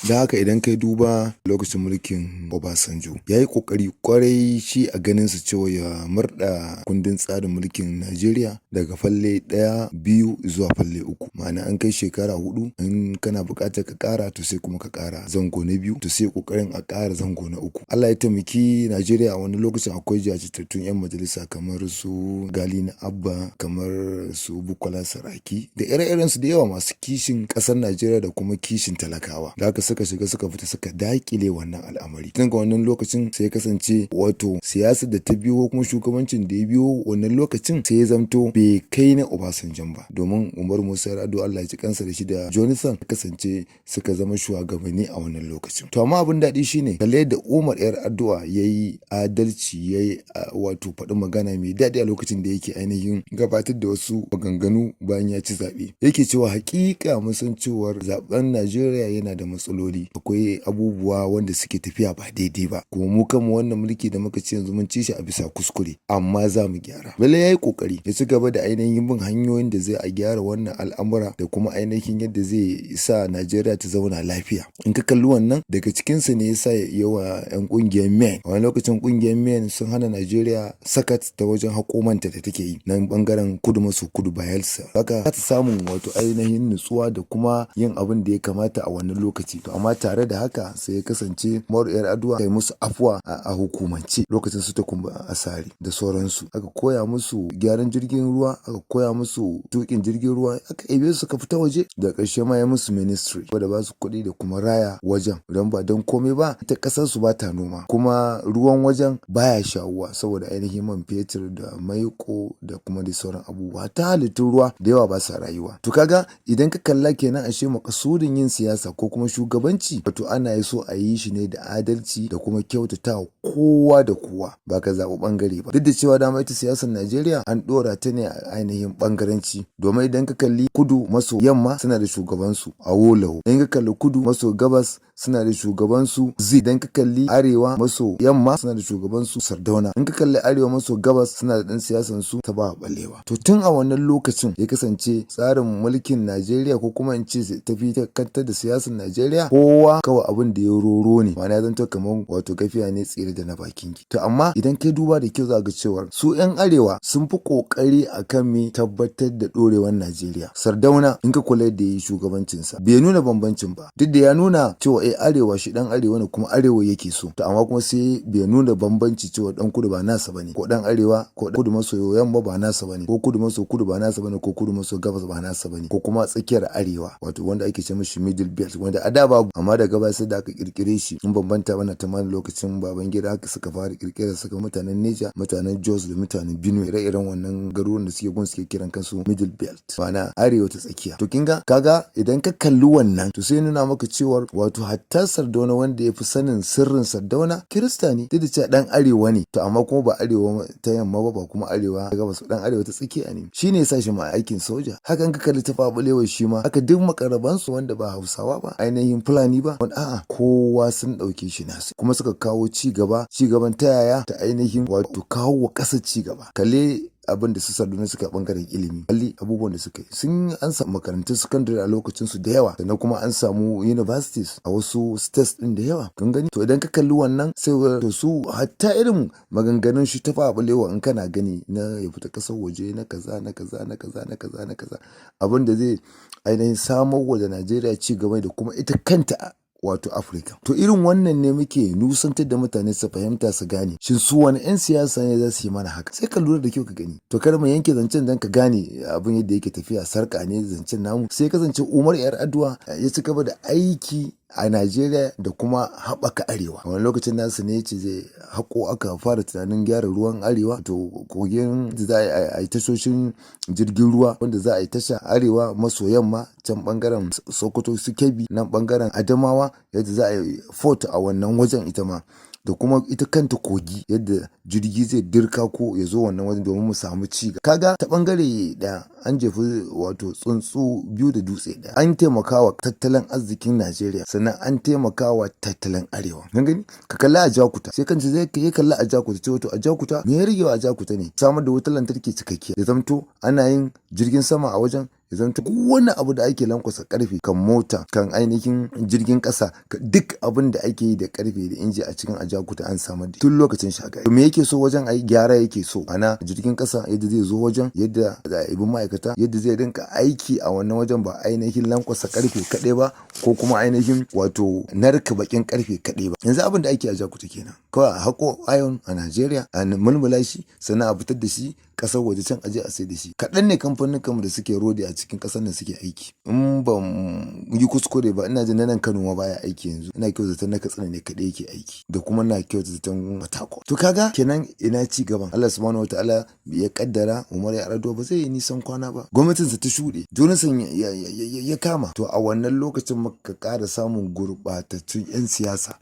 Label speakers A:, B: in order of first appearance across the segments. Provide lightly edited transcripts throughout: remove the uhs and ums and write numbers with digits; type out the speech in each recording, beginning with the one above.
A: Da haka idan kai duba lokacin mulkin Obasanjo, ya yi ƙoƙari ƙwarai shi a ganinsa cewa ya murɗa kundin tsarin mulkin Najeriya daga falle ɗaya, biyu zuwa falle uku. Ma'ana, an kai shekara 4, in kana buƙatar ka ƙara, to sai kuma ka ƙara zango na biyu, to sai ƙoƙarin a ƙara zango na uku. Allah ya taimaki Najeriya, a wani lokacin akwai jajirtattun 'yan majalisa kamar su Gali na Abba, kamar su Bukola Saraki da ire-iren su da yawa, masu kishin ƙasar Najeriya da kuma kishin talakawa. Da haka suka shiga suka fita suka daƙile wannan al'amari. Tun ga wannan lokacin sai ya kasance wato siyasar da ta biyo, kuma shugabancin da ya biyo wannan lokacin, sai ya zamto bai kai na Obasanjo ba, domin Umar Musa Yar'adua, Allah ya ji kansa, da shi da Jonathan kasance suka zama shugabanni a wannan lokacin. To amma abin daɗi shine kalle yadda Umar Yar'adua ya yi adalci, ya yi wato faɗi magana mai daɗi a lokacin da yake ainihin gabatar da wasu maganganu bayan ya ci zaɓe. Yake cewa hakika mun san cewar zaben Najeriya yana da matsaloli, akwai abubuwa wanda suke tafiya ba daidai ba, kuma mu kanmu wannan mulki da muka ci yanzu mun ci shi a bisa kuskure, amma za mu gyara. Lallai ya yi kokari ya ci gaba da ainihin bin hanyoyin da zai a gyara wannan al'amura da kuma ainihin yadda zai sa Najeriya ta zauna lafiya. In ka kalli wannan, daga cikinsa ne ya sa yawa 'yan kungiyar MEN. A wani lokacin kungiyar MEN sun hana Najeriya sakat ta wajen haƙo manta da take yi nan bangaren kudu maso kudu, Bayelsa. Haka ta samun wato ainihin nutsuwa da kuma yin abin da ya kamata a wannan lokaci. To amma tare da haka sai ya kasance Umaru Yar'adua kai musu afuwa a hukumance lokacin su Tokunbo Asari da sauransu. Aka koya musu gyaran jirgin ruwa, aka koya musu tukin jirgin ruwa, aka ebe su suka fita waje. Da ƙarshe ma ya musu ministry da ba su kuɗi da kuma raya wajen, don ba don komai ba ita ƙasar su ba ta noma, kuma ruwan wajen baya shawuwa saboda ainihin man fetur da maiko da kuma da sauran abubuwa ta halittun ruwa da yawa ba sa rayuwa. To kaga idan ka kalla kenan, ashe makasudin yin siyasa ko kuma shugabanci, wato ana so a yi shi ne da adalci da kuma kyautata kowa da kowa, ba ka zaɓi ɓangare ba. Duk da cewa dama ita siyasar Najeriya an ɗora ta ne a ainihin ɓangaranci, domin idan ka kalli kudu maso yamma suna da shugabansu Awolowo, idan ka kalli kudu maso gabas suna da shugabansu Zik, idan ka kalli arewa maso yamma suna da shugabansu Sardauna, in ka kalli arewa maso gabas suna da ɗan siyasan su Tafawa Balewa. To tun a wannan lokacin ya kasance tsarin mulkin Najeriya, ko kuma in ce tafi kantar da siyasar Najeriya, kowa kawai abin da ya roro ne, ma'ana ya zanto kamar wato gafiya ne tsire da na bakin ki. To amma idan kai duba da kyau, za ga cewa su 'yan arewa sun fi kokari akan me tabbatar da dorewar Najeriya. Sardauna, in ka kula da yi shugabancinsa, bai nuna bambancin ba, duk da ya nuna cewa eh, arewa, shi dan arewa ne kuma arewa yake so. To amma kuma sai bai nuna bambanci cewa dan kudu ba nasa bane, ko dan arewa, ko kudu maso yamma ba nasa bane, ko kudu maso kudu ba nasa bane, ko kudu maso gabas ba nasa bane, ko kuma tsakiyar arewa, wato wanda ake ce mishi Middle Belt, wanda a da babu, amma daga baya sai da aka kirkire shi. In bambanta bana ta lokacin Babangida haka suka fara kirkira, suka mutanen Neja, mutanen Jos da mutanen Benue, ire-iren wannan garuruwan da suke gun suke kiran kansu Middle Belt, ma'ana arewa ta tsakiya. To kinga kaga idan ka kalli wannan, to sai nuna maka cewar wato hatta Sardauna, wanda ya fi sanin sirrin Sardauna, Kirista ne, duk da cewa dan arewa ne, to amma kuma ba arewa ta yamma ba, ba kuma arewa ta gabas, dan arewa ta tsakiya ne. Shine ya sa shi ma aikin soja. Hakan ka kalli Tafawa Balewa, shi ma haka. Duk makaraban su wanda ba Hausawa ba, ainihin Fulani ba, wanda a'a, kowa sun dauke shi nasu, kuma suka kawo ci gaba. Ci gaban ta yaya? Ta ainihin wato kawo wa ƙasar ci gaba. Kalle abin da su Sardauna suka bangaren ilimi, kalli abubuwan da suka yi. Sun an samu makarantun sakandare a lokacin su da yawa, sannan kuma an samu universities a wasu states din da yawa, kan gani. To idan ka kalli wannan, sai to su hatta irin maganganun shi Tafawa Balewa, in kana gani na ya fita kasar waje, na kaza, na kaza, na kaza, na kaza, na kaza, abin da zai ainihin samar wa da Najeriya ci gaba da kuma ita kanta wato Afirka. To irin wannan ne muke nusantar da mutane su fahimta, su gane. Shin su wani 'yan siyasa ne za su yi mana haka? Sai ka lura da kyau ka gani. To kada mu yanke zancen don ka gane abin yadda yake tafiya, sarka ne zancen namu. Sai kasance Umar Yar'adua ya ci gaba da aiki a Najeriya da kuma haɓaka arewa. A wani lokacin nasu ne ce zai haƙo, aka fara tunanin gyara ruwan arewa, to kogin da za a yi tashoshin jirgin ruwa, wanda za a yi tasha arewa maso yamma can bangaren Sokoto, su Kebbi, nan bangaren Adamawa, yadda za a yi port a wannan wajen ita ma, da kuma ita kanta Kogi, yadda jirgi zai dirka ko ya zo wannan wajen domin mu samu ci gaba. Kaga ta bangare ɗaya an jefi wato tsuntsu biyu da dutse ɗaya: an taimaka wa tattalin arzikin Najeriya, sannan an taimaka wa tattalin arewa. Kan gani, ka kalli Ajakuta, sai kanci zai ya kalli Ajakuta ce wato Ajakuta me ya rage wa Ajakuta ne? Samar da wutar lantarki cikakkiya, ya zamto ana yin jirgin sama a wajen. Ya zama duk wani abu da ake lankwasa karfe, kan mota, kan ainihin jirgin kasa, duk abin da ake yi da karfe da inji a cikin Ajaokuta an samar da tun lokacin Shagari. Me yake so wajen ayi gyara yake so ana jirgin kasa yadda zai zo wajen, yadda za a ibi ma'aikata, yadda zai rinka aiki a wannan wajen, ba ainihin lankwasa karfe kaɗai ba ko kuma ainihin wato narka bakin karfe kaɗai ba. Yanzu abin da ake a Ajaokuta kenan, kawai a haƙo iron a Najeriya, a mulmula shi, sannan a fitar da shi ƙasar waje can aje a sai da shi. Kaɗan ne kamfanin da suke rodi a cikin ƙasar nan suke aiki. In ban yi kuskure ba, ina jin nan Kano ma baya aiki yanzu. Ina kyauta zaton na Katsina ne kaɗai yake aiki, da kuma na kyauta zaton Port. To kaga kenan ina ci gaban? Allah Subhanahu Wataala ya kaddara Umar Yar'adua ba zai yi nisan kwana ba, gwamnatinsa ta shuɗe, Jonathan ya kama. To a wannan lokacin muka ƙara samun gurɓatattun 'yan siyasa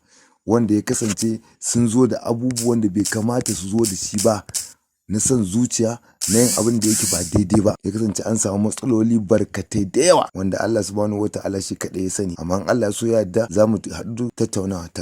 A: wanda ya kasance sun zo da abubuwan da bai kamata su zo da shi ba, na son zuciya, na yin abin da yake ba daidai ba. Ya kasance an samu matsaloli barkatai da yawa wanda Allah Subhanahu Wataala shi kaɗai ya sani. Amma in Allah ya so ya yarda, za mu haɗu tattaunawa ta gaba.